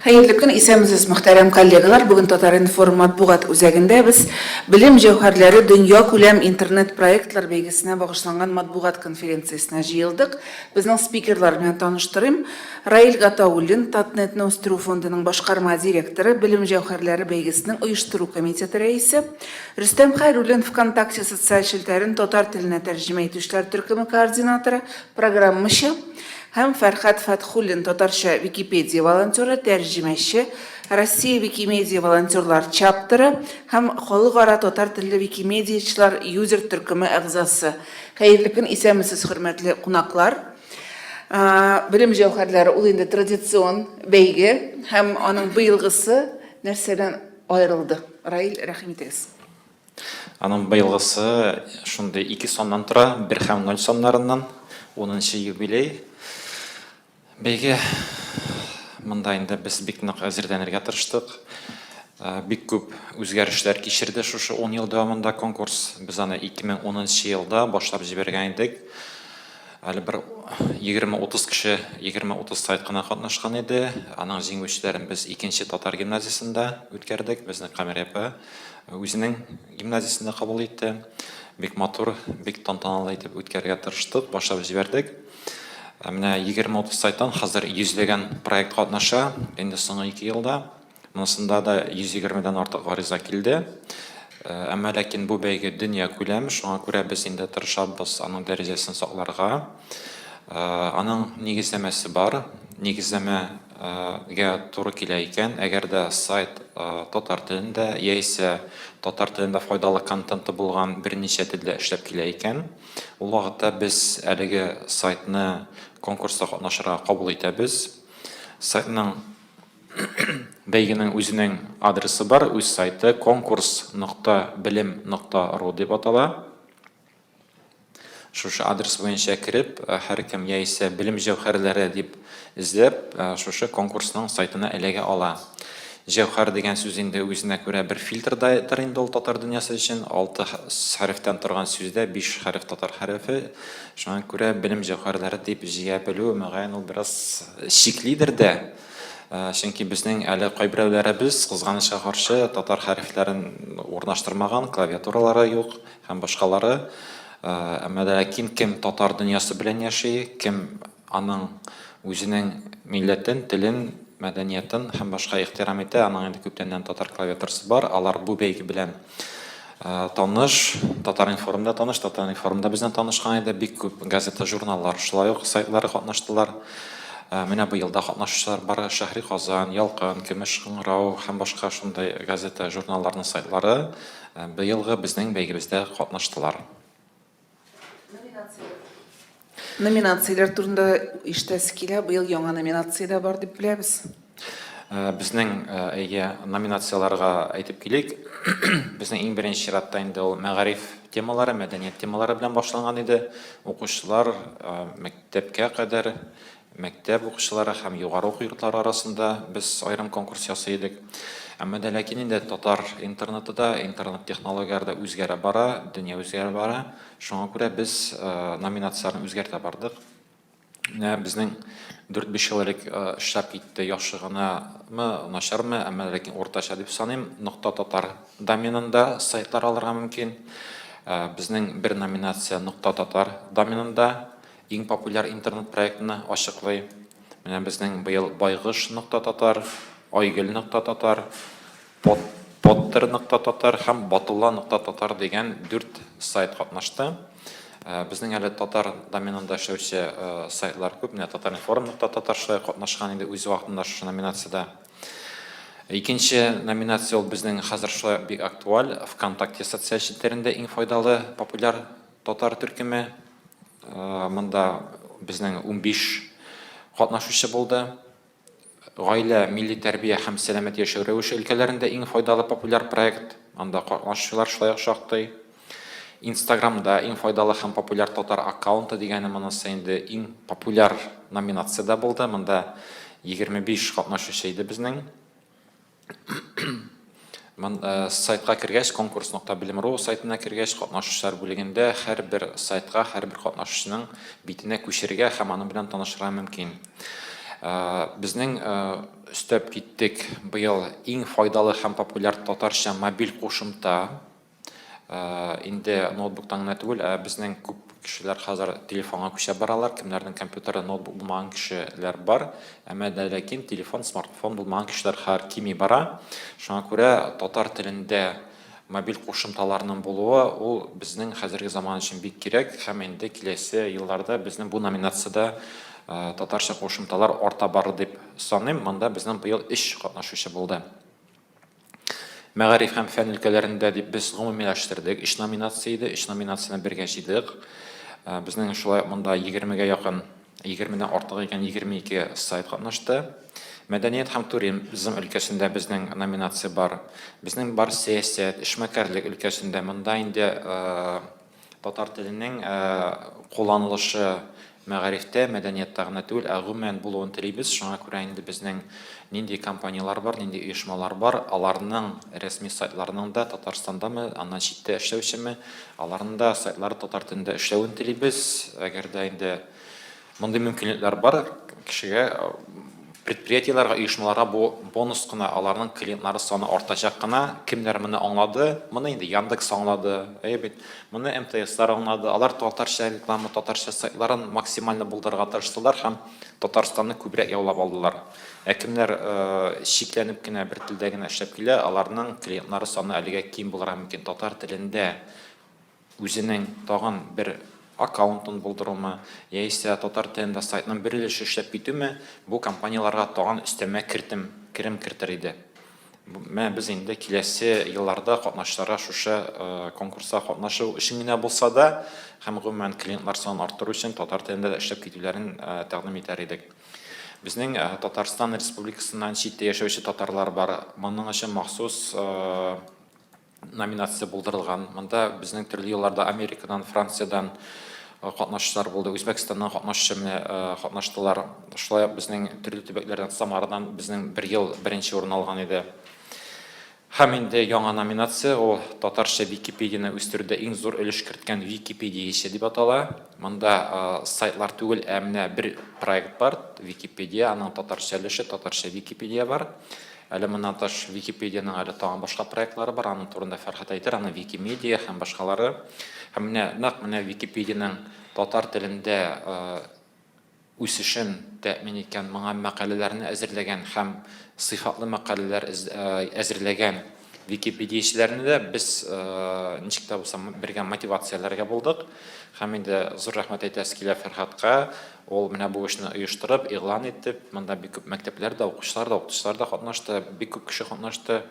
Хәерле көн, исәнмесез, мөхтәрәм коллегалар! Бүген Татар-информ матбугат үзәгендә без Белем җәүһәрләре дөньякүләм интернет-проектлар бәйгесенә багышланган матбугат конференциясенә җыелдык. Безнең спикерлар белән таныштырыйм. Раил Гатауллин, Татнетны үстерү фондының башкарма директоры, Белем җәүһәрләре бәйгесенең оештыру комитеты рәисе. Рөстәм Хәйруллин, ВКонтакте социаль челтәрен татар теленә тәрҗемә итүчеләр төркеме координаторы, программачы. Һәм Фәрхәт Фәтхуллин, татарча Википедия волонтеры, тәрҗемәче, Россия Викимедиа волонтерлар чаптеры һәм Халыкара татар телле викимедиачылар юзер төркеме әгъзасы. Хәерле көн, исәнмесез, хөрмәтле кунаклар! Белем җәүһәрләре ул инде традицион бәйге һәм аның быелгысы нәрсәдән аерылды? Раил, рәхим итегез. Аның быелгысы шундый ике саннан тора, бер һәм ноль саннарыннан, унынчы юбилей. Бәйге монда инде без бик нык әзерләнергә тырыштык. Бик күп үзгәрешләр кичерде шушы 10 ел дәвамында конкурс. Без аны 2010 елда башлап җибәргән идек. Әле бер 20-30 кеше, 20-30 сайт кына катнашкан иде. Аның җиңүчеләрен без икенче татар гимназиясендә үткәрдек. Безне Камәрия апа үзенең гимназиясендә кабул итте. Бик матур, бик тантаналы итеп үткәрергә тырыштык, башлап җибәрдек. Менә 20-30 сайттан хәзер йөзләгән проект катнаша. Инде соңгы ике елда. Монысында да 120 дән артык гариза килде. Әмма ләкин бу бәйге дөнья күләм, шуңа күрә без инде тырышабыз аның дәрәҗәсен сакларга. Аның нигезләмәсе бар. Нигезләмәгә туры килә икән, әгәр дә сайт татар телендә яисә татар телендә файдалы контенты булган берничә телдә эшләп килә икән, ул вакытта без әлеге сайтны конкурста катнашырга кабул итәбез. Сайтның Бәйгенең үзенең адресы бар, үз сайты конкурс нокта белем нокта ру дип атала. Шушы адрес буенча кереп, һәркем яисә белем җәүһәрләре дип эзләп, шушы конкурсның сайтына эләгә ала. Җәүһәр дигән сүз инде үзенә күрә бер фильтр дадыр инде ул татар дөньясы өчен. Алты хәрефтән торган сүздә биш хәреф татар хәрефе. Шуңа күрә белем җәүһәрләре дип җыя белү, мөгаен, ул бераз чиклидер дә. Чөнки безнең әле кайберәүләребез, кызганычка каршы, татар хәрефләрен урнаштырмаган, клавиатуралары юк һәм башкалары. Әмма дә ләкин кем татар дөньясы белән яши, кем аның үзенең милләтен, телен, мәдәниятын һәм башка ихтирам итә, аның инде күптәннән татар клавиатурасы бар, алар бу бәйге белән таныш, Татар-информ да таныш, Татар-информ да бездән танышкан иде, бик күп газета, журналлар, шулай ук сайтлары катнаштылар. Менә быел да катнашучылар бар, Шәһри Казан, Ялкын, Көмеш кыңгырау һәм башка шундый газета, журналларның сайтлары быелгы безнең бәйгебездә катнаштылар. Номинацияләр турында ишетәсе килә. Быел яңа номинация дә бар дип беләбез. Безнең әйе, номинацияләргә әйтеп килик. Безнең иң беренче чиратта инде ул мәгариф темалары, мәдәният темалары белән башланган иде. Укучылар мәктәпкә кадәр мәктәп укучылары һәм югары уку йортлары арасында без аерым конкурс ясый идек. Әмма дә ләкин инде татар интернеты да, интернет технологияләре дә үзгәрә бара, дөнья үзгәрә бара. Шуңа күрә без номинацияләрне үзгәртә бардык. Менә безнең 4-5 ел элек эшләп китте, яхшы гынамы, начармы, әмма ләкин уртача дип саныйм. Нокта татар доменында сайтлар алырга мөмкин. Безнең бер номинация нокта татар доменында Иң популяр интернет-проектны ачыклый. Менә безнең быел Байгыш нокта татар, Айгөл нокта татар, Пот, Поттер нокта татар һәм Батулла нокта татар дигән дүрт сайт катнашты. Безнең әле татар доменында эшләүче сайтлар күп. Менә Татаринформ нокта татар шулай катнашкан инде үз вакытында шушы номинациядә. Икенче номинация ул безнең хәзер шулай бик актуаль. ВКонтакте социаль челтәрендә иң файдалы, популяр татар төркеме. Монда безнең 15 катнашучы булды. Гаилә, милли тәрбия һәм сәламәт яшәү рәвеше өлкәләрендә иң файдалы популяр проект. Анда катнашучылар шулай ук шактый. Инстаграмда иң файдалы һәм популяр татар аккаунты дигәне монысы инде иң популяр номинациядә булды. Монда 25 катнашучы иде безнең. Сайтка кергәч, конкурс нокта белем ру сайтына кергәч, катнашучылар бүлегендә һәрбер сайтка, һәрбер катнашучының битенә күчәргә һәм аның белән танышырга мөмкин. Безнең өстәп киттек быел иң файдалы һәм популяр татарча мобиль кушымта. Инде ноутбуктан гына түгел, ә безнең күп кешеләр хәзер телефонга күчә баралар. Кемнәрнең компьютеры, ноутбук булмаган кешеләр бар. Әмма дә ләкин телефон, смартфон булмаган кешеләр хәзер кими бара. Шуңа күрә татар телендә мобиль кушымталарның булуы ул безнең хәзерге заман өчен бик кирәк һәм инде киләсе елларда безнең бу номинациядә татарча кушымталар арта барыр дип саныйм. Монда безнең быел өч катнашучы булды. Мәгариф һәм фән өлкәләрендә дип без гомумиләштердек. Өч номинация иде, өч номинацияне бергә җыйдык. Безнең шулай ук монда 20-гә якын, 20-дән артык икән, 22 сайт катнашты. Мәдәният һәм туризм өлкәсендә безнең номинация бар. Безнең бар сәясәт, эшмәкәрлек өлкәсендә. Монда инде татар теленең кулланылышы мәгарифтә, мәдәниятта гына түгел, ә гомумән булуын телибез. Шуңа күрә инде безнең нинди компанияләр бар, нинди оешмалар бар, аларның рәсми сайтларының да Татарстандамы, аннан читтә эшләүчеме, аларның да сайтлары татар телендә эшләвен телибез. Әгәр дә инде Мондый мөмкинлекләр бар, кешегә, предприятиеләргә, оешмаларга бу бонус кына, аларның клиентлары саны артачак кына. Кемнәр моны аңлады? Моны инде Яндекс аңлады, әйе бит. Моны МТСлар аңлады. Алар татарча реклама, татарча сайтларын максимально булдырырга тырыштылар һәм Татарстанны күбрәк яулап алдылар. Ә кемнәр чикләнеп кенә бер телдә генә эшләп килә, аларның клиентлары саны әлегә ким булырга мөмкин. Татар телендә үзенең тагын бер аккаунтын булдырумы, яисә татар телендә сайтның бер өлеше эшләп китүме, бу компанияләргә тагын өстәмә кертем, керем кертер иде. Менә без инде киләсе елларда катнашучыларга шушы конкурста катнашу өчен генә булса да, һәм гомумән клиентлар санын арттыру өчен татар телендә дә эшләп китүләрен тәкъдим итәр идек. Безнең Татарстан Республикасыннан читтә яшәүче татарлар бар. Моның өчен махсус номинация булдырылган. Монда безнең төрле елларда Америкадан, Франциядән катнашучылар булды, Үзбәкстаннан катнашучы менә катнаштылар. Шулай ук безнең төрле төбәкләрдән, Самарадан безнең бер ел беренче урын алган иде. Һәм инде яңа номинация, ул татарча Википедияне үстерүдә иң зур өлеш керткән Википедияче дип атала. Монда сайтлар түгел, ә менә бер проект бар, Википедия, аның татарча өлеше, татарча Википедия бар. Әле моннан тыш Википедиянең әле тагын башка проектлары бар, аның турында Фәрхәт әйтер, аның Викимедиа һәм башкалары. Һәм менә нәкъ менә Википедиянең татар телендә үсешен тәэмин иткән, моңа мәкаләләрне әзерләгән һәм сыйфатлы мәкаләләр әзерләгән википедиячеләрне дә без ничек тә булса бергә мотивацияләргә булдык. Һәм инде зур рәхмәт әйтәсе килә Фәрхәткә. Ул менә бу эшне оештырып, игълан итеп, монда бик күп мәктәпләр дә, укучылар да, укытучылар да катнашты, бик күп кеше катнашты.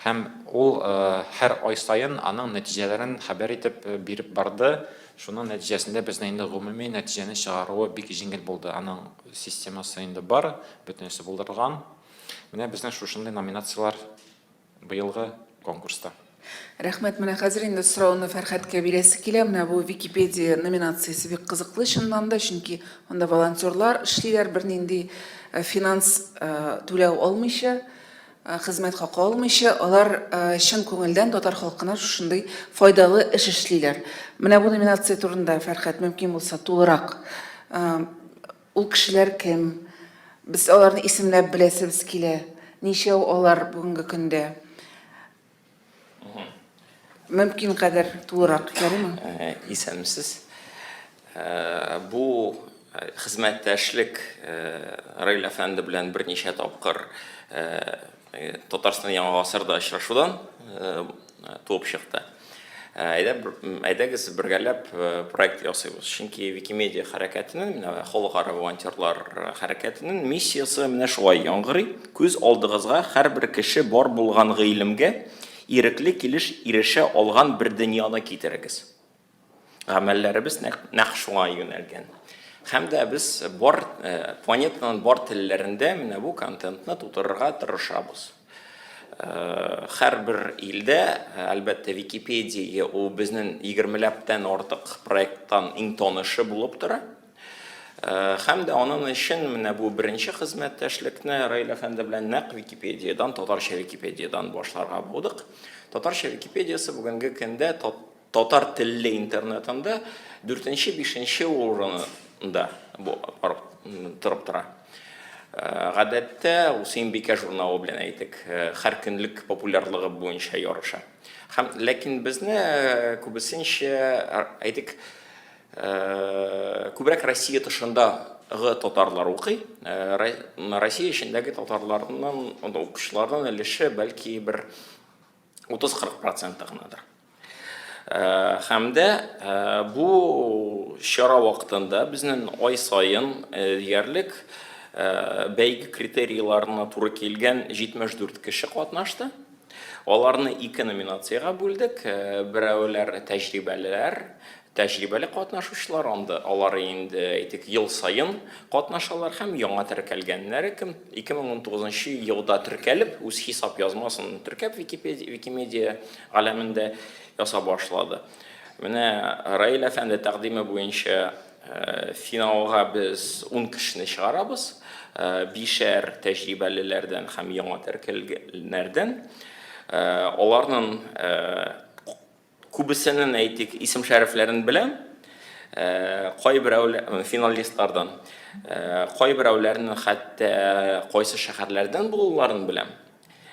Һәм ул һәр ай саен аның нәтиҗәләрен хәбәр итеп биреп барды. Шуның нәтиҗәсендә безнең инде гомуми нәтиҗәне чыгаруы бик җиңел булды. Аның системасы инде бар, бөтенесе булдырылган. Менә безнең шушындый номинацияләр быелгы конкурста. Рәхмәт. Менә хәзер инде сорауны Фәрхәткә бирәсе килә. Менә бу Википедия номинациясе бик кызыклы чыннан да, чөнки анда волонтерлар эшлиләр, бернинди э, финанс э, түләү алмыйча, э, хезмәт хакы алмыйча, алар чын күңелдән татар халкына шушындый файдалы эш эшлиләр. Менә бу номинация турында, Фәрхәт, мөмкин булса, тулырак. Ул кешеләр кем? Без аларны исемләп беләсебез килә. Ничәү алар бүгенге көндә? Мөмкин кадәр тулырак, ярыймы? Исәнмесез. Бу хезмәттәшлек Раил әфәнде белән берничә тапкыр Татарстан Яңа гасырда очрашудан туып чыкты. Әйдә, әйдәгез бергәләп проект ясыйбыз. Чөнки Викимедиа хәрәкәтенең, менә халыкара волонтерлар хәрәкәтенең миссиясе менә шулай яңгырый. Күз алдыгызга һәрбер кеше бар булган гыйлемгә ирекле килеш ирешә алган бер дөньяны китерегез. Гамәлләребез нәкъ шуңа юнәлгән. Һәм дә без бар планетаның бар телләрендә менә бу контентны тутырырга тырышабыз. Һәрбер илдә, әлбәттә, Википедия ул безнең егермеләптән артык проекттан иң танышы булып тора. Һәм дә аның өчен менә бу беренче хезмәттәшлекне Раил әфәнде белән нәкъ Википедиядән, татарча Википедиядән башларга булдык. Татарча Википедиясе бүгенге көндә Татар телле интернетында дүртенче, бишенче урында барып торып тора. Гадәттә, ул Сөембикә журналы белән, әйтик, һәр көнлек популярлыгы буенча ярыша. Һәм ләкин безне күбесенчә, әйтик, күбрәк Россия тышындагы татарлар укый. Россия эчендәге татарларның, укучыларның өлеше бәлки бер 30-40 проценты гынадыр. Һәм дә бу чара вакытында безнең ай саен диярлек бәйге критерийларына туры килгән 74 кеше катнашты. Аларны ике номинациягә бүлдек. Берәүләр тәҗрибәлеләр, тәҗрибәле катнашучылар, анда алар инде, әйтик, ел саен катнашалар һәм яңа теркәлгәннәре, кем 2019 елда теркәлеп, үз хисап язмасын теркәп Википедия, Викимедиа галәмендә ясап башлады. Менә Раил әфәнде тәкъдиме буенча финалга без 10 кешене чыгарабыз, бишәр тәҗрибәлеләрдән һәм яңа теркәлгәннәрдән. Аларның Күбесенең, әйтик, исем-шәрефләрен беләм. Кайберәүләр, финалистлардан, кайберәүләрнең хәтта кайсы шәһәрләрдән булуларын беләм.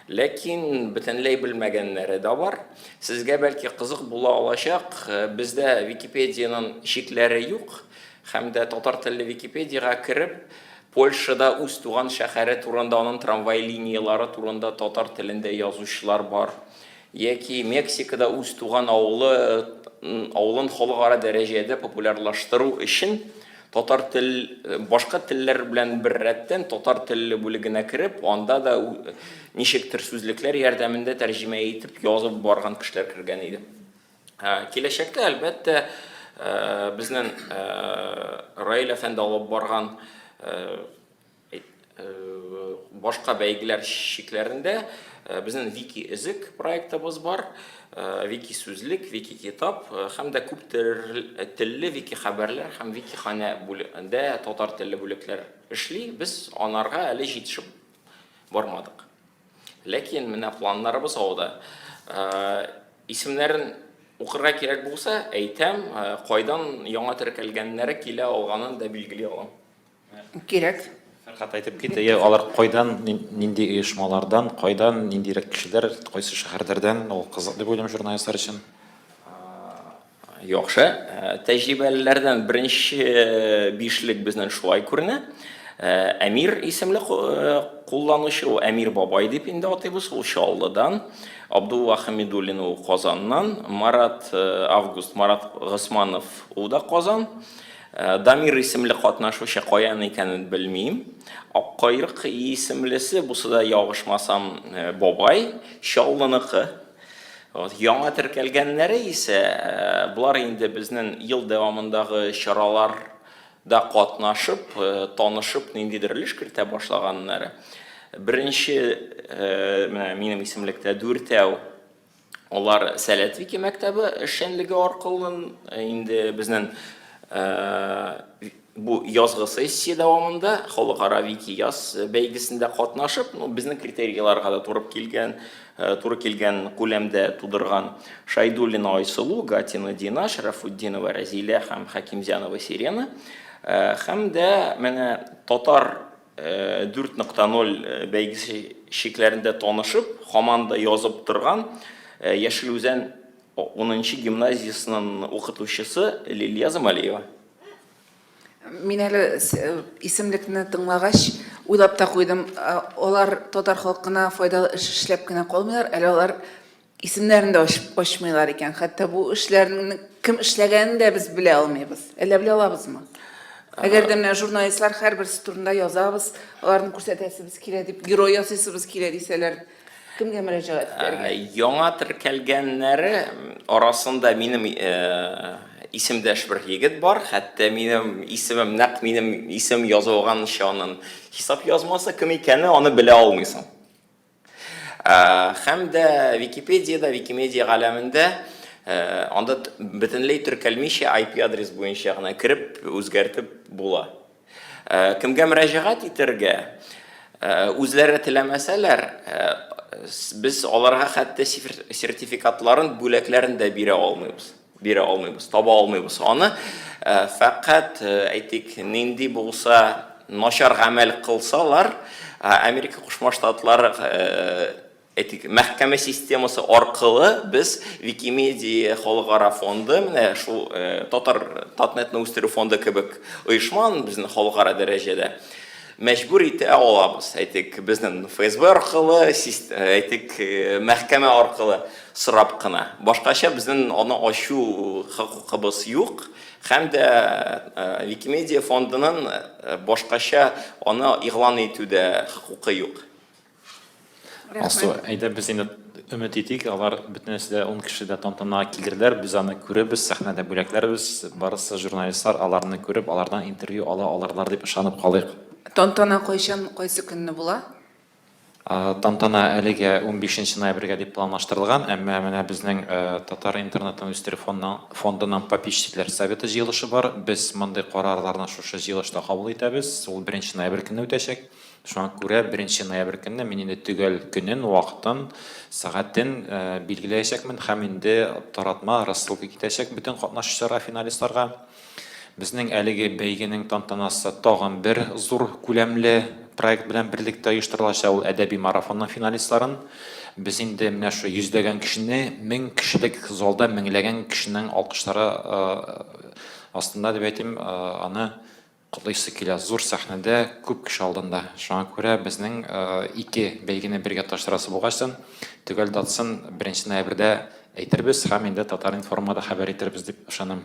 Ләкин бөтенләй белмәгәннәре дә бар. Сезгә бәлки кызык була алачак, бездә Википедиянең чикләре юк һәм дә татар телле Википедиягә кереп, Польшада үз туган шәһәре турында, аның трамвай линияләре турында татар телендә язучылар бар. Яки Мексикада үз туган авылы авылын халыкара дәрәҗәдә популярлаштыру өчен татар тел башка телләр белән беррәттән татар телле бүлегенә кереп, анда да ничектер сүзлекләр ярдәмендә тәрҗемә итеп язып барган кешеләр кергән иде. Киләчәктә, әлбәттә, безнең Раил әфәнде алып барган Башка бәйгеләр чикләрендә безнең Вики Эзек проектыбыз бар, Вики Сүзлек, Вики Китап һәм дә күп телле Вики Хәбәрләр һәм Вики Ханә дә татар телле бүлекләр эшли. Без анарга әле җитешеп бармадык. Ләкин менә планнарыбыз алда. Исемнәрен укырга кирәк булса, әйтәм, кайдан яңа теркәлгәннәре килә алганын да билгели алам. Кирәк. Фәрхат әйтеп кит, әйе, алар кайдан, нинди оешмалардан, кайдан, ниндирәк кешеләр, кайсы шәһәрләрдән, ул кызык дип уйлыйм журналистлар өчен. Яхшы. Тәҗрибәлеләрдән беренче бишлек безнең шулай күренә. Әмир исемле кулланучы, ул Әмир бабай дип инде атыйбыз, ул Чаллыдан. Абдулла Хамидуллин ул Казаннан. Марат Август, Марат Госманов ул да Казан. Дамир исемле катнашучы каян икәнен белмим. Аккайрык исемлесе, бусы да ялгышмасам, бабай, Чаллыныкы. Вот, яңа теркәлгәннәре исә, болар инде безнең ел дәвамындагы чараларда катнашып, танышып, ниндидер өлеш кертә башлаганнары. Беренче, менә минем исемлектә дүртәү. Алар Сәләт Вики мәктәбе эшчәнлеге аркылы инде безнең бу язгы сессия дәвамында халыкара Вики яз бәйгесендә катнашып, ну, безнең критерийларга да туры килгән, туры килгән күләмдә тудырган Шайдуллина Айсылу, Гатина Дина, Шарафутдинова Рәзилә һәм Хәкимзянова Сирена. Һәм дә менә татар 4.0 бәйгесе чикләрендә танышып, һаман да язып торган Яшел Үзән 10 гимназиясенең укытучысы Лилия Замалиева. Мин әле исемлекне тыңлагач, уйлап та куйдым, алар татар халкына файдалы эш эшләп кенә калмыйлар, әле алар Исемнәрен дә ачмыйлар икән. Хәтта бу эшләрнең кем эшләгәнен дә без белә алмыйбыз. Әллә белә алабызмы? Әгәр дә менә журналистлар һәрберсе турында язабыз, аларны күрсәтәсебез килә дип, герой ясыйсыбыз килә дисәләр, кемгә мөрәҗәгать итәргә? Яңа теркәлгәннәре арасында минем исемдәш бер егет бар. Хәтта минем исемем нәкъ минем исем язылганча аның хисап язмасы кем икәне аны белә алмыйсың. Һәм дә Википедиядә, Викимедиа галәмендә анда бөтенләй теркәлмичә IP адрес буенча гына кереп үзгәртеп була. Кемгә мөрәҗәгать итәргә? Үзләре теләмәсәләр, без аларга хәтта сертификатларын, бүләкләрен дә бирә алмыйбыз. Бирә алмыйбыз, таба алмыйбыз аны. Фәкать, әйтик, нинди булса. начар гамәл кылсалар, Америка Кушма Штатлары, әйтик, мәхкәмә системасы аркылы без Викимедиа халыкара фонды, менә шул татар Татнетны үстерү фонды кебек оешма, безнең халыкара дәрәҗәдә мәҗбүр итә алабыз. Әйтик, безнең ФСБ аркылы, әйтик, мәхкәмә аркылы сорап кына. Башкача безнең аны ачу хокукыбыз юк. Һәм дә Викимедиа фондының башкача аны игълан итү дә хокукы юк. Алсу, әйдә без инде өмет итик, алар бөтенесе дә ун кеше дә тантанага килерләр, без аны күрербез, сәхнәдә бүләкләрбез, барысы журналистлар аларны күреп, алардан интервью ала алырлар дип ышанып калыйк. Тантана кайчан, кайсы көнне була? Тантана әлегә унбишенче ноябрьгә дип планлаштырылган, әмма менә безнең Татар интернетын үстерү фондының попечительләр советы җыелышы бар. Без мондый карарларны шушы җыелышта кабул итәбез. Ул беренче ноябрь көнне үтәчәк. Шуңа күрә беренче ноябрь көнне мин инде төгәл көнен, вакытын, сәгатен билгеләячәкмен һәм инде таратма, рассылка китәчәк бөтен катнашучыларга, финалистларга. Безнең әлеге бәйгенең тантанасы тагын бер зур күләмле проект белән берлектә оештырылачак, ул әдәби марафонның финалистларын. Без инде менә шул йөзләгән кешене, 1000 кешелек залда меңләгән кешенең алкышлары астында дип әйтим, аны котлыйсы килә. Зур сәхнәдә, күп кеше алдында. Шуңа күрә безнең ике бәйгене бергә тоташтырасы булгачтын, төгәл датасын беренче ноябрьдә әйтербез һәм инде Татар-информга да хәбәр итербез дип ышанам.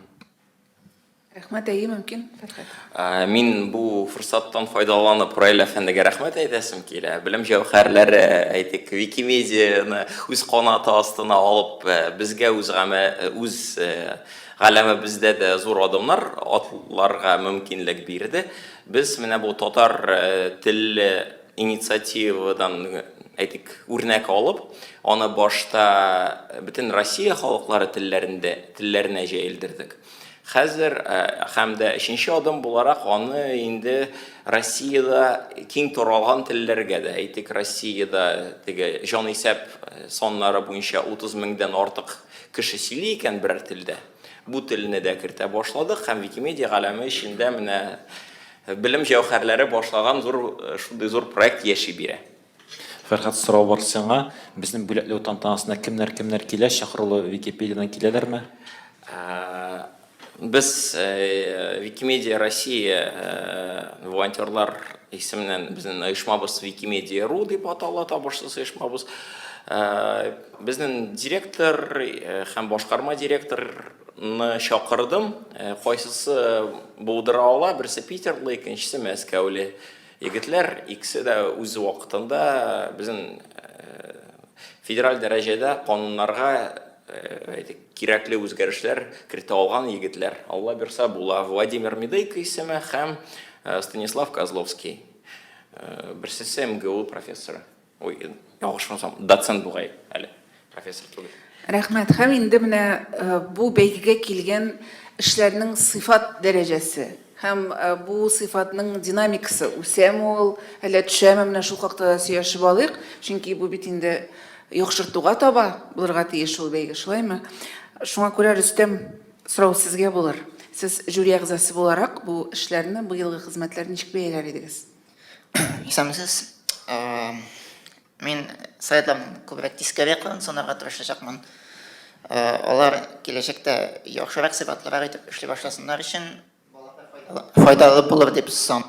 Рәхмәт, әйе, мөмкин, Фәрхәт. Мин бу форсаттан файдаланып, Раил әфәндегә рәхмәт әйтәсем килә. Белем җәүһәрләре, әйтик, Викимедианы үз канаты астына алып, безгә үз гамә, үз галәмебездә дә зур адымнар атларга мөмкинлек бирде. Без менә бу татар телле инициативадан, әйтик, үрнәк алып, аны башта бөтен Россия халыклары телләрендә, телләренә җәелдердек. Хәзер һәм дә өченче адым буларак аны инде Россиядә киң таралган телләргә дә, әйтик, Россиядә теге җанисәп саннары буенча 30 меңдән артык кеше сөйли икән берәр телдә, бу телне дә кертә башладык һәм Викимедиа галәме эчендә менә Белем җәүһәрләре башлаган зур шундый зур проект яши бирә. Фәрхәт, сорау бар сиңа. Безнең бүләкләү тантанасына кемнәр-кемнәр килә? Чакырулы Википедиядән киләләрме? Без Викимедиа Россия волонтерлар исеменнән безнең оешмабыз Викимедиа ру дип атала, табышсыз оешмабыз. Безнең директор һәм башкарма директор ны чакырдым. Кайсысы булдыра ала, берсе Питерлы, икенчесе Мәскәүле егетләр. Икесе дә үз вакытында безнең федераль дәрәҗәдә кануннарга әйтик, кирәкле үзгәрешләр кертә алган егетләр. Алла бирса була. Владимир Медейко исеме һәм Станислав Козловский. Берсесе МГУ профессоры. Ой, ялгышмасам, доцент бугай әле, профессор түгел. Рәхмәт. Һәм инде менә э, бу бәйгегә килгән эшләрнең сыйфат дәрәҗәсе һәм э, бу сыйфатның динамикасы үсәме ул, әллә төшәме, менә шул хакта да сөйләшеп алыйк. Чөнки бу бит инде яхшыртуга таба булырга тиеш ул бәйге, шулаймы? Шуңа күрә, Рөстәм, сорау сезгә булыр. Сез жюри әгъзасы буларак бу эшләрне, быелгы хезмәтләрне ничек бәяләр идегез? Исәнмесез. Мин сайтларның күбрәк тискәре якларын санарга тырышачакмын. Алар киләчәктә яхшырак, сыйфатлырак итеп эшли башласыннар өчен файдалы булыр дип сан.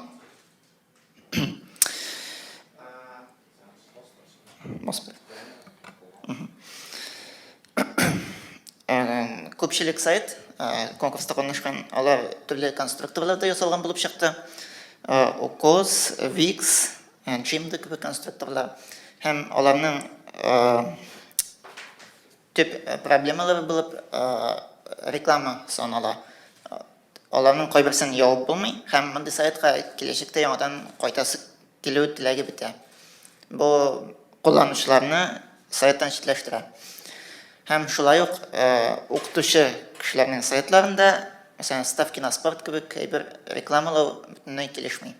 Күпчелек сайт конкурста катнашкан, алар төрле конструкторларда ясалган булып чыкты. Укос, Wix, Jimdo кебек конструкторлар. Һәм аларның төп проблемалары булып реклама санала. Аларның кайберсен ябып булмый һәм мондый сайтка киләчәктә яңадан кайтасы килү теләге бетә. Бу кулланучыларны сайттан читләштерә. Һәм шулай ук укытучы кешеләрнең сайтларында, мәсәлән, ставки на спорт кебек әйбер рекламалау бөтенләй килешми.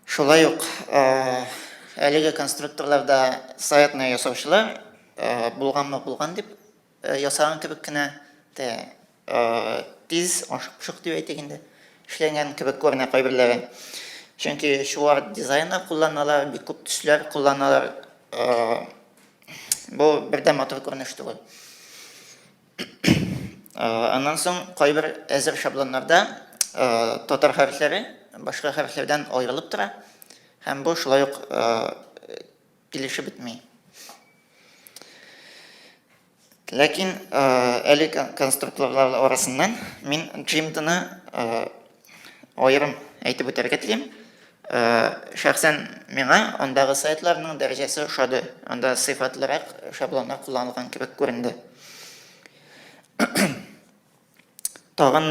Шулай ук әлеге конструкторларда сайтны ясаучылар булганмы булган дип ясаган кебек кенә тә тиз, ашык-пошык дип әйтик инде. эшләнгән кебек күренә кайберләре. Чөнки чуар дизайннар кулланалар, бик күп төсләр кулланалар. Бу бер дә матур күренеш түгел. Аннан соң кайбер әзер шаблоннарда татар хәрефләре башка хәрефләрдән аерылып тора һәм бу шулай ук килешеп бетми. Ләкин әле конструкторлар арасыннан мин Джимданы аерым әйтеп үтәргә телим. Шәхсән миңа андагы сайтларның дәрәҗәсе ошады. Анда сыйфатлырак шаблоннар кулланылган кебек күренде. Тагын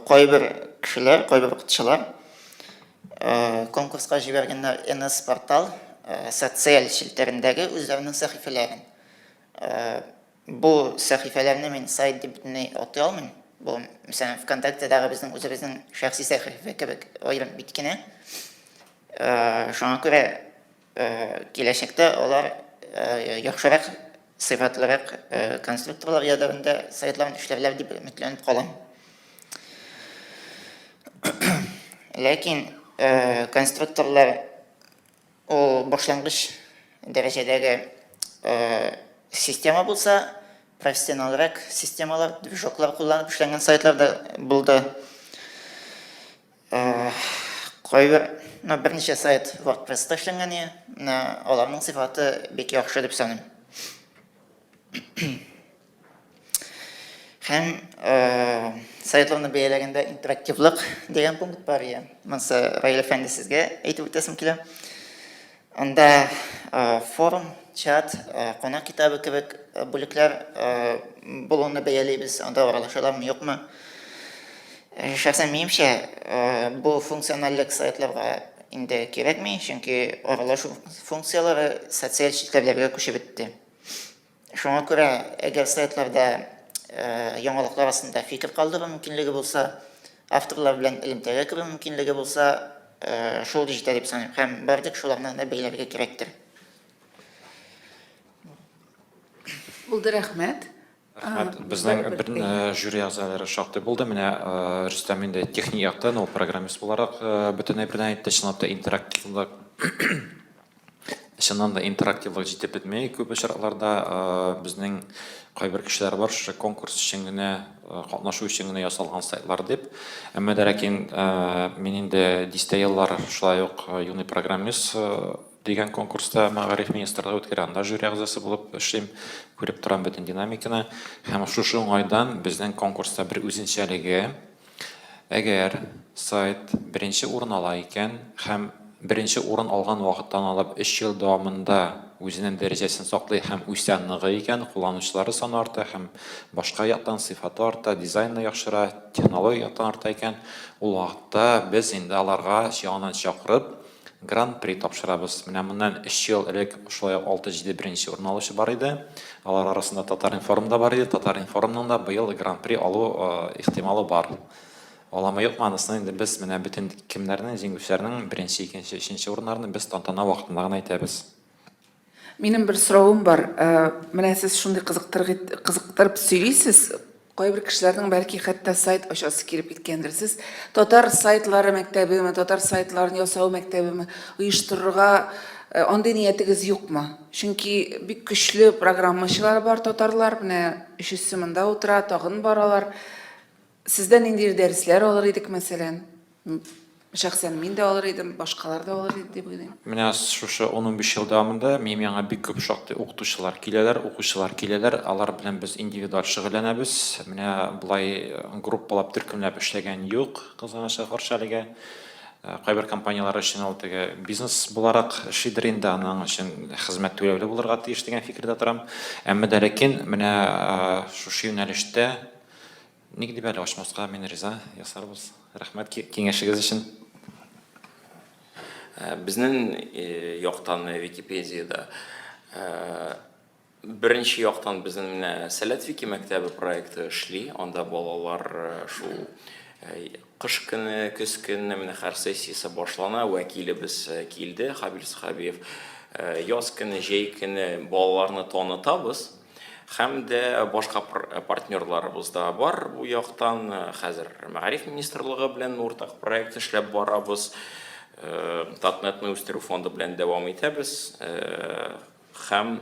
кайбер кешеләр, кайбер укытучылар конкурска җибәргәннәр NS портал социаль челтәрендәге үзләренең сәхифәләрен. Бу сәхифәләрне мин сайт дип бөтенләй атый алмыйм. Бу, мәсәлән, ВКонтактедагы безнең үзебезнең шәхси сәхифә кебек аерым бит кенә. Шуңа күрә киләчәктә алар яхшырак, сыйфатлырак конструкторлар ярдәмендә сайтларын эшләрләр дип өметләнеп калам. Ләкин конструкторлар Ул башлангыч дәрәҗәдәге система булса, профессионалрак системалар, движоклар кулланып эшләнгән сайтлар да булды. Кайбер, ну, берничә сайт WordPress-та эшләнгән иде. Менә аларның сыйфаты бик яхшы дип саныйм. Һәм сайтларны бәяләгәндә интерактивлык дигән пункт бар ия. Монысы Раил әфәнде сезгә әйтеп үтәсем килә. Анда форум, чат, кунак китабы кебек бүлекләр булуны бәялибез. Анда аралашалармы, юкмы? Шәхсән минемчә, бу функциональлек сайтларга инде кирәкми, чөнки аралашу функцияләре социаль челтәрләргә күчеп бетте. Шуңа күрә, әгәр сайтларда яңалыклар астында фикер калдыру мөмкинлеге булса, авторлар белән элемтәгә керү мөмкинлеге булса, шул җитә дип саныйм. Һәм бары тик шуларны гына бәйләргә кирәктер. Булды, рәхмәт. Рәхмәт. Безнең бер жюри әгъзалары шактый булды. Менә Рөстәм инде техник яктан, ул программист буларак бөтен әйберне әйтте. Чынлап та интерактивлык Чыннан да интерактивлык җитеп бетми күп очракларда. Безнең кайбер кешеләр бар, шушы конкурс өчен генә, катнашу өчен генә ясалган сайтлар дип. Әмма дә ләкин мин инде дистә еллар шулай ук юный программист дигән конкурста мәгариф министрлыгы үткәрә, анда жюри әгъзасы булып эшлим, күреп торам бөтен динамиканы. Һәм шушы уңайдан безнең конкурста бер үзенчәлеге, Әгәр сайт беренче урын ала икән һәм беренче урын алган вакыттан алып өч ел дәвамында үзенең дәрәҗәсен саклый һәм үсә, ныгый икән, кулланучылары саны арта һәм башка яктан сыйфаты арта, дизайны яхшыра, технологик яктан арта икән, ул вакытта без инде аларга яңадан чакырып, Гран-при тапшырабыз. Менә моннан өч ел элек шулай ук алты-җиде беренче урын алучы бар иде. Алар арасында Татар-информ да бар иде. Татар-информның да быел Гран-при алу ихтималы бар. Аламы, юкмы, анысын инде без менә бөтен кемнәрнең, җиңүчеләрнең беренче, икенче, өченче урыннарны без тантана вакытында гына әйтәбез. Минем бер соравым бар. Менә сез шундый кызыктырып сөйлисез, кайбер кешеләрнең бәлки хәтта сайт ачасы килеп киткәндер. Сез татар сайтлары мәктәбеме, татар сайтларын ясау мәктәбеме оештырырга андый ниятегез юкмы? Чөнки бик көчле программачылар бар татарлар, менә өчесе монда утыра, тагын бар алар. Сездән ниндидер дәресләр алыр идек, мәсәлән. Шәхсән мин дә алыр идем, башкалар да алыр иде дип уйлыйм. Менә шушы ун-унбиш ел дәвамында минем янга бик күп шактый укытучылар киләләр, укучылар киләләр. Алар белән без индивидуаль шөгыльләнәбез. Менә болай группалап, төркемләп эшләгән юк, кызганычка каршы әлегә. Кайбер компанияләр өчен ул теге бизнес буларак эшлидер инде, аның өчен хезмәт түләүле булырга тиеш дигән фикердә торам. Әмма дә ләкин менә шушы юнәлештә Ник дип әле ачмаска, мин риза, ясарбыз. Рәхмәт киңәшегез өчен. Безнең яктан Википедиядә беренче яктан безнең менә Сәләт Вики мәктәбе проекты эшли. Анда балалар шул кыш көне, көз көне менә һәр сессиясе башлана. Вәкилебез килде, Хабил Сахабиев. Яз көне, җәй көне балаларны танытабыз. Һәм дә башка партнерларыбыз да бар бу яктан. Хәзер Мәгариф министрлыгы белән уртак проект эшләп барабыз. Татнетны үстерү фонды белән дәвам итәбез. Һәм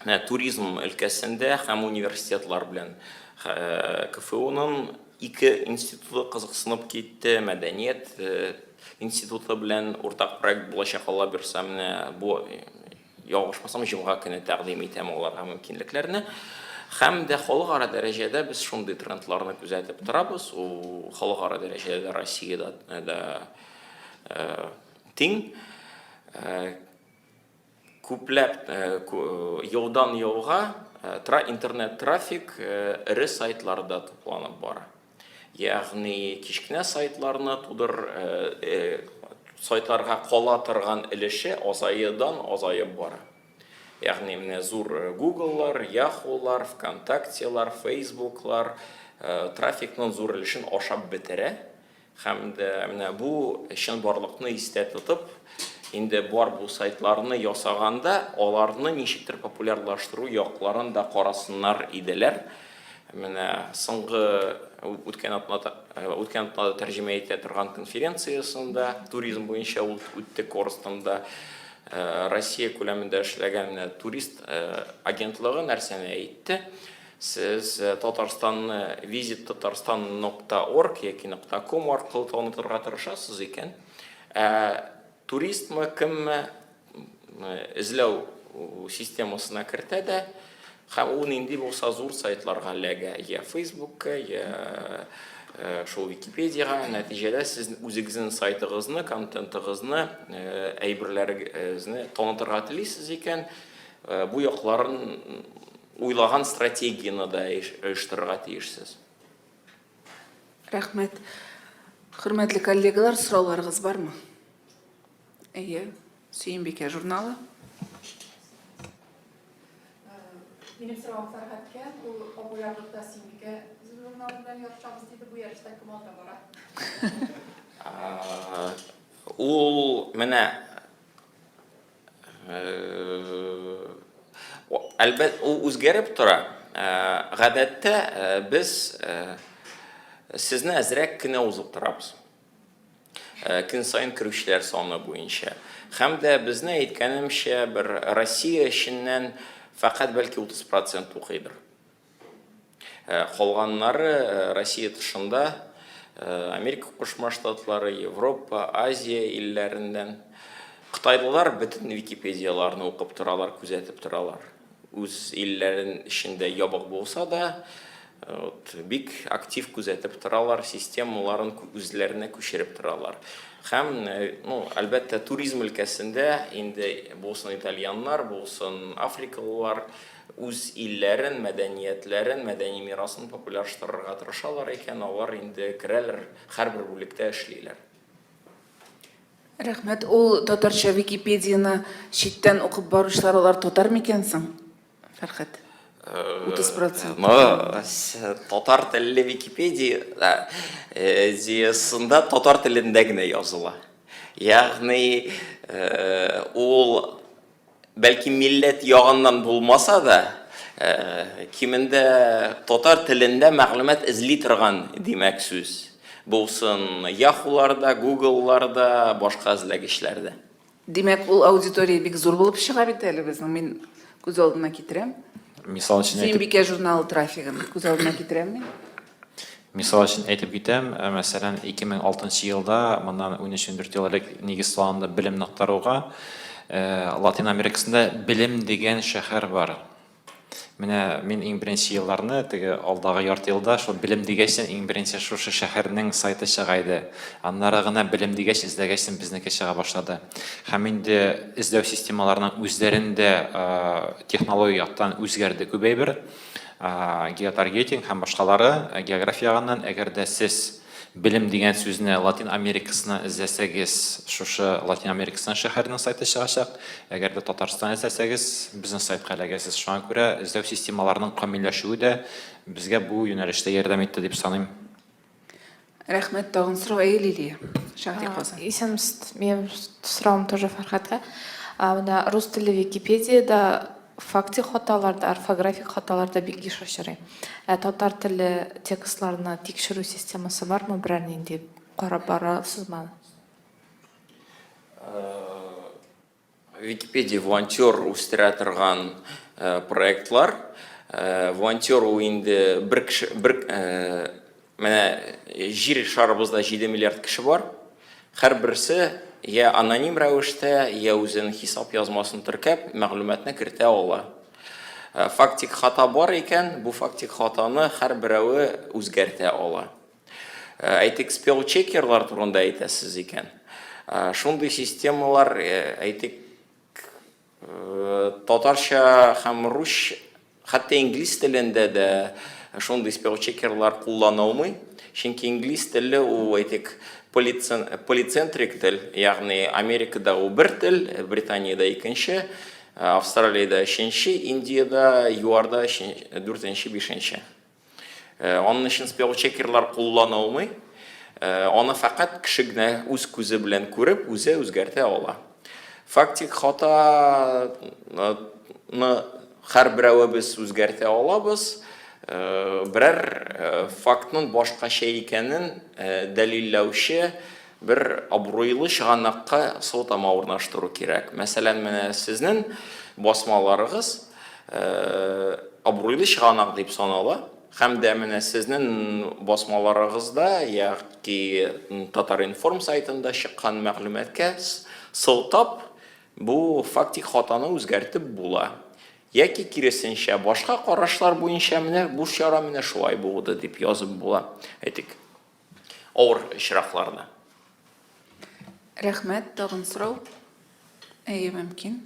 менә туризм өлкәсендә һәм университетлар белән КФУның ике институты кызыксынып китте, мәдәният институты белән уртак проект булачак, Алла бирса, менә бу Ялгышмасам, җомга көне тәкъдим итәм аларга мөмкинлекләрне. Һәм дә халыкара дәрәҗәдә без шундый трендларны күзәтеп торабыз. Ул халыкара дәрәҗәдә дә Россиядә дә тиң. Күпләп елдан елга интернет-трафик эре сайтларда тупланып бара. Ягъни кечкенә сайтларны тудыр, сайтларга кала торган өлеше азаюдан азаеп бара. Ягъни менә зур Google-лар, Yahoo-лар, ВКонтакте-лар, Facebook-лар трафикның зур өлешен ашап бетерә. Һәм дә менә бу чынбарлыкны истә тотып, инде бар бу сайтларны ясаганда, аларны ничектер популярлаштыру якларын да карасыннар иделәр. Менә соңгы үткән атнада, үткән атнада тәрҗемә итә торган конференциясендә туризм буенча ул үтте Корстонда. Россия күләмендә эшләгән турист агентлыгы нәрсәне әйтте? Сез Татарстанны visit tatarstan нокта орг яки нокта ком аркылы танытырга тырышасыз икән, ә туристмы, кемме эзләү системасына кертә дә, һәм ул нинди булса зур сайтларга эләгә, я Фейсбукка, я шул Википедиягә. Нәтиҗәдә сез үзегезнең сайтыгызны, контентыгызны, әйберләрегезне танытырга телисез икән, бу якларын уйлаган стратегияне дә оештырырга тиешсез. Рәхмәт. Хөрмәтле коллегалар, сорауларыгыз бармы? Әйе, Сөембикә журналы. Минем соравым Фәрһадкә, ул популярлыкта Сөембикә журналы белән ярышабыз диде, бу ярышта кем алда бара? Ул менә әлбәт, ул үзгәреп тора. Гадәттә без сезне әзрәк кенә узып торабыз. Көн саен керүчеләр саны буенча. Һәм дә безне, әйткәнемчә, бер Россия эченнән фәкать бәлки 30 процент укыйдыр. Калганнары Россия тышында, Америка Кушма Штатлары, Европа, Азия илләреннән. Кытайлылар бөтен Википедияләрне укып торалар, күзәтеп торалар. Үз илләрен эчендә ябык булса да, вот, бик актив күзәтеп торалар, системаларын үзләренә күчереп торалар. Һәм, ну, әлбәттә, туризм өлкәсендә инде булсын итальяннар, булсын африкалылар, үз илләрен, мәдәниятләрен, мәдәни мирасын популярлаштырырга тырышалар икән, алар инде керәләр, һәрбер бүлектә эшлиләр. Рәхмәт. Ул татарча Википедияне читтән укып баручылар алар татар микән соң? Фәрхәт. 30 процент. Но татар телле Википедия диясында татар телендә генә языла. Ягъни ул Бәлки милләт ягыннан булмаса да, кимендә татар телендә мәгълүмат эзли торган димәк сүз. Булсын Yahoo-ларда, Google-ларда, башка эзләгечләрдә. Димәк, ул аудитория бик зур булып чыга бит әле безнең. Мин күз алдына китерәм. Мисал өчен әйтеп. Сөембикә журналы трафигын күз алдына китерәм мин. Мисал өчен әйтеп китәм, мәсәлән, 2006 нчы елда, моннан 13-14 ел элек нигез салынды Белем ноктаруга. Латин Америкасында Белем дигән шәһәр бар. Менә мин иң беренче елларны, теге алдагы ярты елда шул Белем дигәчтен иң беренче шушы шәһәрнең сайты чыга иде. Аннары гына Белем дигәч, эзләгәчтен безнеке чыга башлады. Һәм инде эзләү системаларының үзләрендә технологик яктан үзгәрде күп әйбер. Геотаргетинг һәм башкалары география ягыннан, әгәр дә сез белем дигән сүзне Латин Америкасына эзләсәгез, шушы Латин Америкасының шәһәренең сайты чыгачак. Әгәр дә Татарстан эзләсәгез, безнең сайтка эләгәсез. Шуңа күрә эзләү системаларының камилләшүе дә безгә бу юнәлештә ярдәм итте дип саныйм. Рәхмәт, тагын сорау, әйе, Лилия. Шәһри Казан. Исәнмесез, минем соравым тоже Фәрхәткә. Менә рус телле Википедиядә. фактик хаталар да, орфографик хаталар да бик еш очрый. Ә татар теле текстларны тикшерү системасы бармы берәр нинди? Карап барасызмы аны? Википедия волонтер үстерә торган проектлар. Волонтер ул инде бер кеше, бер менә җир шарыбызда 7 миллиард кеше бар. Һәрберсе я аноним рәвештә, я үзенең хисап язмасын теркәп, мәгълүматны кертә ала. Фактик хата бар икән, бу фактик хатаны һәрберәве үзгәртә ала. Әйтик, спелл-чекерлар турында әйтәсез икән. Шундый системалар, әйтик, татарча һәм рус, хәтта инглиз телендә дә шундый спелл-чекерлар кулланылмый. Чөнки инглиз теле ул, әйтик, полицентрик тел, ягъни Америкада ул бер тел, Британиядә икенче, Австралиядә өченче, Индиядә, ЮАРда дүртенче, бишенче. Аның өчен спеллчекерлар кулланылмый. Аны фәкать кеше генә үз күзе белән күреп, үзе үзгәртә ала. Фактик хатаны һәрберәвебез үзгәртә алабыз. Берәр фактның башкача икәнен дәлилләүче бер абруйлы чыганакка сылтама урнаштыру кирәк. Мәсәлән, менә сезнең басмаларыгыз абруйлы чыганак дип санала һәм дә менә сезнең басмаларыгызда яки Татар-информ сайтында чыккан мәгълүматка сылтап бу фактик хатаны үзгәртеп була. Яки киресенчә, башка карашлар буенча менә бу чара менә шулай булды дип язып була. Әйтик, авыр очракларда. Рәхмәт, тагын сорау? Әйе, мөмкин.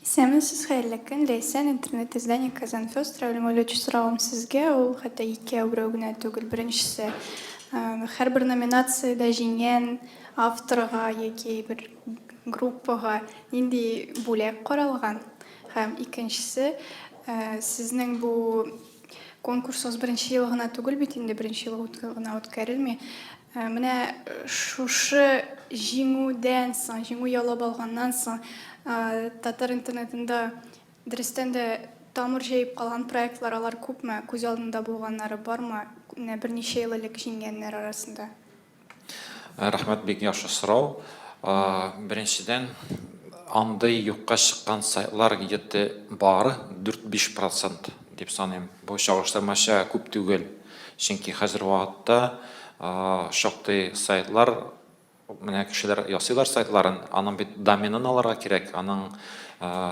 Исәнмесез, хәерле көн, Ләйсән, интернет-издание Казан Фест, Равил Мәүлетович, соравым сезгә, ул хәтта икәү, берәү генә түгел. Беренчесе, һәрбер номинациядә җиңгән авторга яки бер группага нинди бүләк каралган? Һәм икенчесе, сезнең бу конкурсыгыз беренче ел гына түгел бит инде, беренче ел гына үткәрелми. Менә шушы җиңүдән соң, җиңү яулап алганнан соң, татар интернетында дөрестән дә тамыр җәеп калган проектлар алар күпме, күз алдында булганнары бармы, менә берничә ел элек җиңгәннәр арасында? Рәхмәт, бик яхшы сорау. Беренчедән, андый юкка чыккан сайтлар где-то бар, 4-5 процент дип саныйм. Бу чагыштырмача күп түгел. Чөнки хәзер вакытта шактый сайтлар, менә кешеләр ясыйлар сайтларын, аның бит доменын алырга кирәк, аның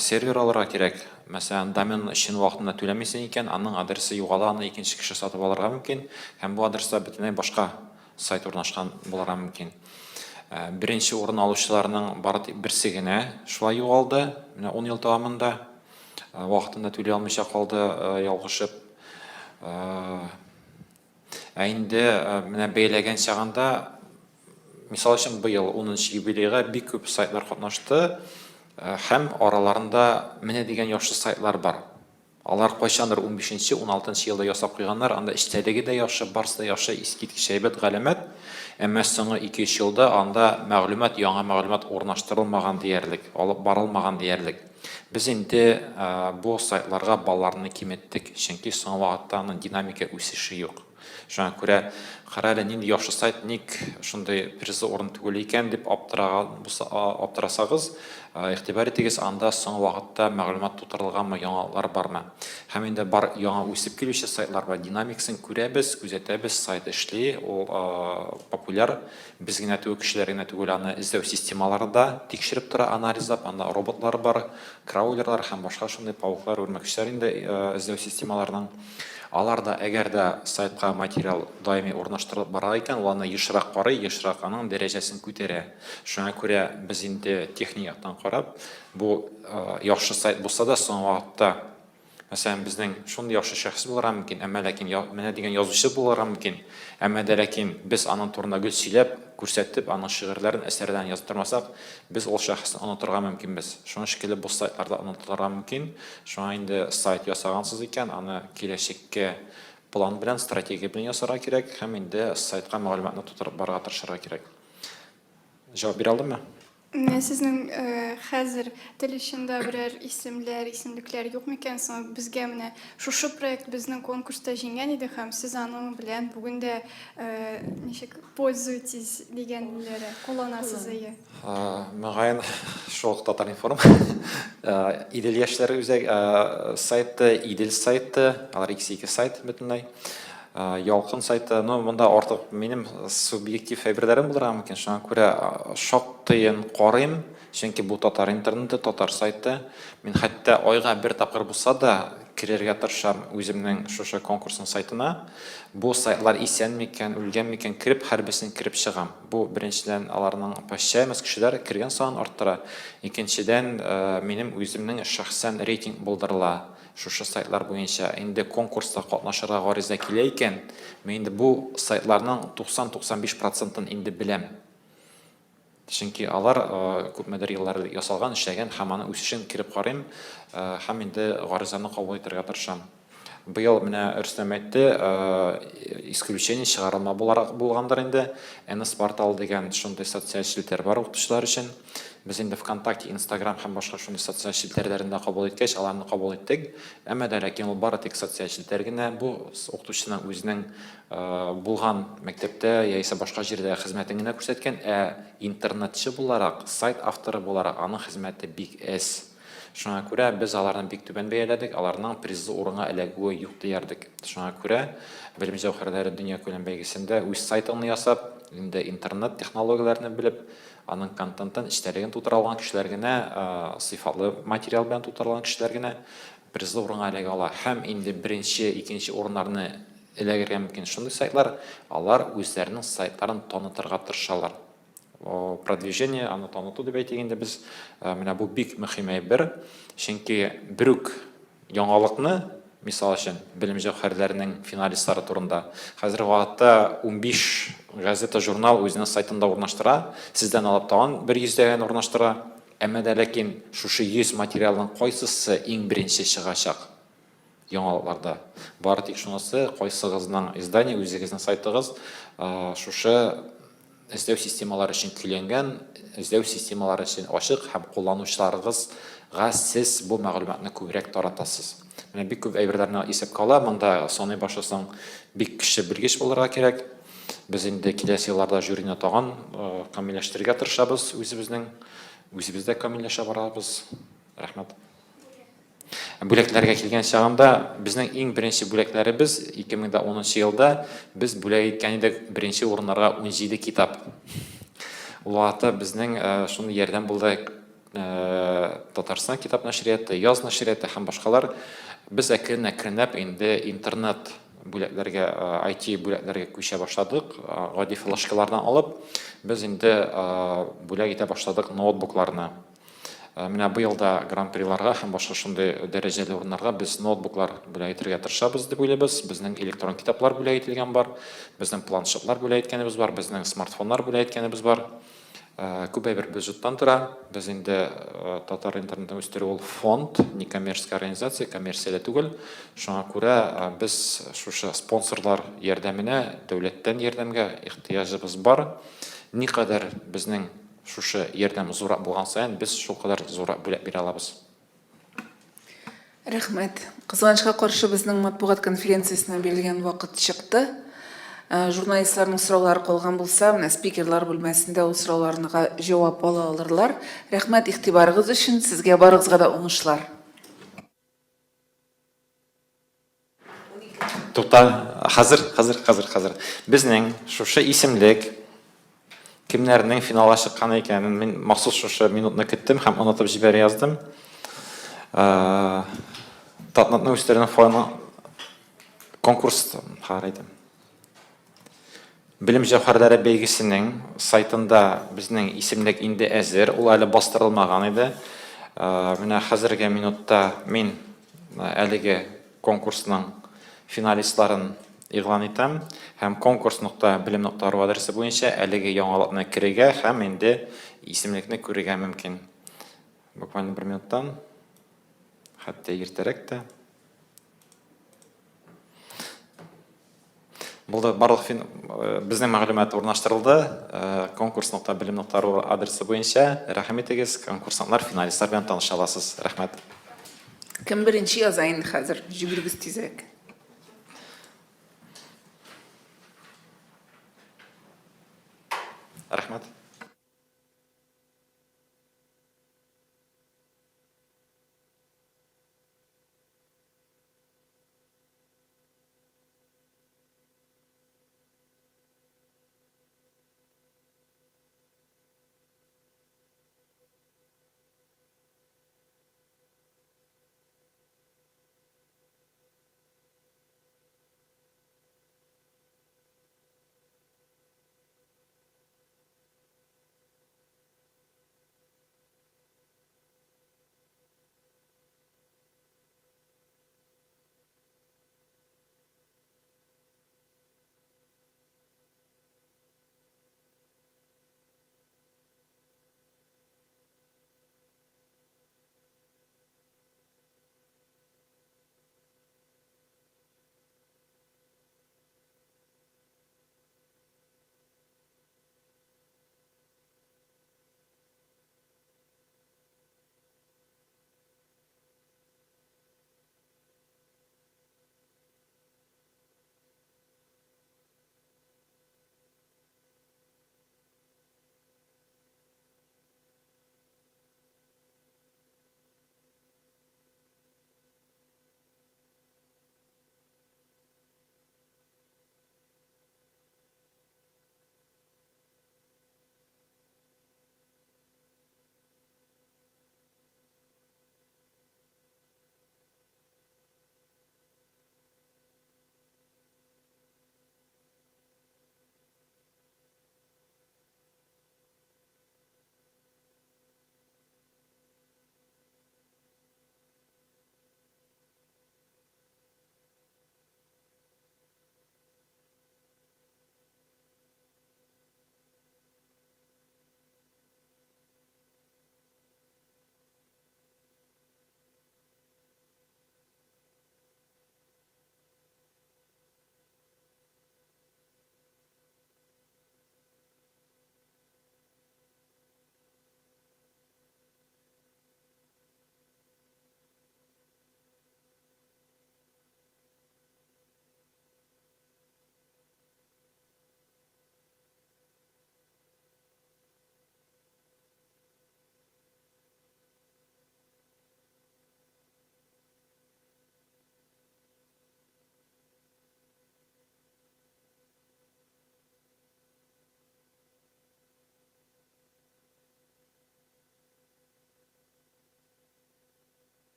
сервер алырга кирәк. Мәсәлән, домен өчен вакытында түләмисең икән, аның адресы югала, аны икенче кеше сатып алырга мөмкин һәм бу адреста бөтенләй башка сайт урнашкан булырга мөмкин. Беренче урын алучыларның бары тик берсе генә шулай югалды, менә ун ел дәвамында. Вакытында түли алмыйча калды, ялгышып. Ә инде менә бәяләгән чагында, мисал өчен, быел 10 юбилейга бик күп сайтлар катнашты һәм араларында менә дигән яхшы сайтлар бар. Алар кайчандыр 15-нче, 16-нчы елда ясап куйганнар, анда эчтәлеге дә яхшы, барысы да яхшы, искиткеч әйбәт, галәмәт. Әмма соңгы 2-3 елда анда мәгълүмат, яңа мәгълүмат урнаштырылмаган диярлек, алып барылмаган диярлек. Без инде бу сайтларга балларны киметтек, чөнки соңгы вакытта аның динамика үсеше юк. Шуңа күрә, кара әле, нинди яхшы сайт, ник шундый призлы урын түгел икән дип аптыраган булса, аптырасагыз, игътибар итегез, анда соңгы вакытта мәгълүмат тутырылганмы, яңалыклар бармы. Һәм инде бар яңа үсеп килүче сайтлар бар, динамикасын күрәбез, күзәтәбез, сайт эшли, ул популяр. Без генә түгел, кешеләр генә түгел, аны эзләү системалары да тикшереп тора, анализлап, анда роботлар бар, краулерлар һәм башка шундый пауклар, үрмәкүчләр инде эзләү системаларының. Алар да, әгәр дә сайтка материал даими урнаштырылып бара икән, ул аны ешрак карый, ешрак аның дәрәҗәсен күтәрә. Шуңа күрә без инде техник яктан карап, бу яхшы сайт булса да, соңгы вакытта Мәсәлән, безнең шундый яхшы шәхес булырга мөмкин, әмма ләкин менә дигән язучы булырга мөмкин, әмма дә ләкин без аның турында гел сөйләп, күрсәтеп, аның шигырьләрен, әсәрләрен язып тормасак, без ул шәхесне онытырга мөмкинбез. Шуның шикелле бу сайтлар да онытылырга мөмкин. Шуңа инде сайт ясагансыз икән, аны киләчәккә план белән, стратегия белән ясарга кирәк һәм инде сайтка мәгълүматны тутырып барырга тырышырга кирәк. Җавап бирә алдыммы? Менә сезнең хәзер тел очында берәр исемләр, исемлекләр юк микән соң? Безгә менә шушы проект безнең конкурста җиңгән иде һәм сез аның белән бүген дә ничек пользуетесь дигәннәре, кулланасыз, әйе. Мөгаен, шул ук Татар-информ, Идел яшьләре үзәк сайты, Идел сайты, алар икесе ике сайт бөтенләй. Ялкын сайты, ну, монда артык минем субъектив әйберләрем булырга мөмкин, шуңа күрә шактыен карыйм, чөнки бу татар интернеты, татар сайты. Мин хәтта айга бер тапкыр булса да керергә тырышам үземнең шушы конкурсның сайтына. Бу сайтлар исән микән, үлгән микән, кереп һәрберсен кереп чыгам. Бу беренчедән аларның посещаемость кешеләр кергән санын арттыра. Икенчедән, минем үземнең шәхсән рейтинг булдырыла. Шушы сайтлар буенча инде конкурста катнашырга гариза килә икән, мин инде бу сайтларның 90-95 процентын инде беләм. Чөнки алар күпмедер еллар элек ясалган, эшләгән һәм аның үсешен кереп карыйм һәм инде гаризаны кабул итәргә тырышам. Быел менә Рөстәм әйтте, исключение чыгарылма буларак булгандыр инде. NS портал дигән шундый социаль челтәр бар укытучылар өчен. Без инде ВКонтакте, Инстаграм һәм башка шундый социаль челтәрләрен дә кабул иткәч, аларны кабул иттек. Әмма дә ләкин ул бары тик социаль челтәр генә. Бу укытучының үзенең булган мәктәптә яисә башка җирдә хезмәтен генә күрсәткән, ә интернетчы буларак, сайт авторы буларак аның хезмәте бик әз. Шуңа күрә без аларны бик түбән бәяләдек, аларның призлы урынга эләгүе юк диярдек. Шуңа күрә Белем җәүһәрләре дөньякүләм бәйгесендә үз сайтыңны ясап, инде интернет технологияләрне белеп, аның контентын, эчтәлеген тутыра алган кешеләр генә, сыйфатлы материал белән тутыра алган кешеләр генә призлы урынга эләгә ала. Һәм инде беренче, икенче урыннарны эләгергә мөмкин шундый сайтлар, алар үзләренең сайтларын танытырга тырышалар. Продвижение, аны таныту дип әйтик инде без. Менә бу бик мөһим әйбер. Чөнки бер үк яңалыкны, мисал өчен, Белем җәүһәрләренең финалистлары турында, хәзерге вакытта 15 газета, журнал үзенең сайтында урнаштыра, сездән алып тагын бер йөздәгән урнаштыра. Әмма дә ләкин шушы 100 материалның кайсысы иң беренче чыгачак? Яңалыкларда. Бары тик шунысы, кайсыгызның издание, үзегезнең сайтыгыз шушы эзләү системалары өчен көйләнгән, эзләү системалары өчен ачык һәм кулланучыларыгызга сез бу мәгълүматны күбрәк таратасыз. Менә бик күп әйберләрне исәпкә ала, монда саный башласаң, бик көчле белгеч булырга кирәк. Без инде киләсе елларда жюрины тагын камилләштерергә тырышабыз үзебезнең, үзебез дә камилләшә барабыз. Рәхмәт. Бүләкләргә килгән чагында, безнең иң беренче бүләкләребез 2010 елда без бүләк иткән идек беренче урыннарга 17 китап. Ул вакытта безнең э, шундый ярдәм булды э, Татарстан китап нәшрияты, Яз нәшрияты һәм башкалар. Без әкрен-әкренләп инде интернет бүләкләргә, IT э, бүләкләргә күчә башладык. Гади флешкалардан алып, без инде бүләк итә башладык ноутбукларны. Э, менә быел да гран-приларга һәм башка шундый дәрәҗәле урыннарга без ноутбуклар бүләк итәргә тырышабыз дип уйлыйбыз. Безнең электрон китаплар бүләк ителгән бар, безнең планшетлар бүләк иткәнебез бар, безнең смартфоннар бүләк иткәнебез бар. Э, күп әйбер бюджеттан тора. Без инде э, татар интернетын үстерү ул фонд, не коммерческая организация, коммерцияле түгел. Шуңа күрә без шушы спонсорлар ярдәменә, дәүләттән ярдәмгә ихтыяҗыбыз бар. Никадәр безнең Шушы ярдәм зуррак булган саен, без шулкадәр зуррак бүләк бирә алабыз. Рәхмәт. Кызганычка каршы, безнең матбугат конференциясенә бирелгән вакыт чыкты. Э, журналистларның сораулары калган булса, менә спикерлар бүлмәсендә ул сорауларга җавап ала алырлар. Рәхмәт игътибарыгыз өчен, сезгә барыгызга да уңышлар. Тукта, хәзер, хәзер, хәзер, хәзер. Безнең шушы исемлек кемнәрнең финалга чыккан икәнен мин махсус шушы минутны көттем һәм онытып җибәрә яздым. Э, Татнатны үстерүнең фоны конкурс хәзер әйтәм. Белем җәүһәрләре бәйгесенең сайтында безнең исемлек инде әзер, ул әле бастырылмаган иде. Э, менә хәзерге минутта мин э, әлеге конкурсның финалистларын игълан итәм һәм конкурс нокта белем нокта ру адресы буенча әлеге яңалыкны керергә һәм инде исемлекне күрергә мөмкин. Буквально бер минуттан, хәтта иртәрәк тә. Булды, барлык фин, э, безнең мәгълүмат урнаштырылды. Э, Конкурс нокта белем нокта ру адресы буенча рәхим итегез, конкурсантлар, финалистлар белән таныша аласыз. Рәхмәт. Кем беренче яза инде хәзер? Җибәрегез тизрәк.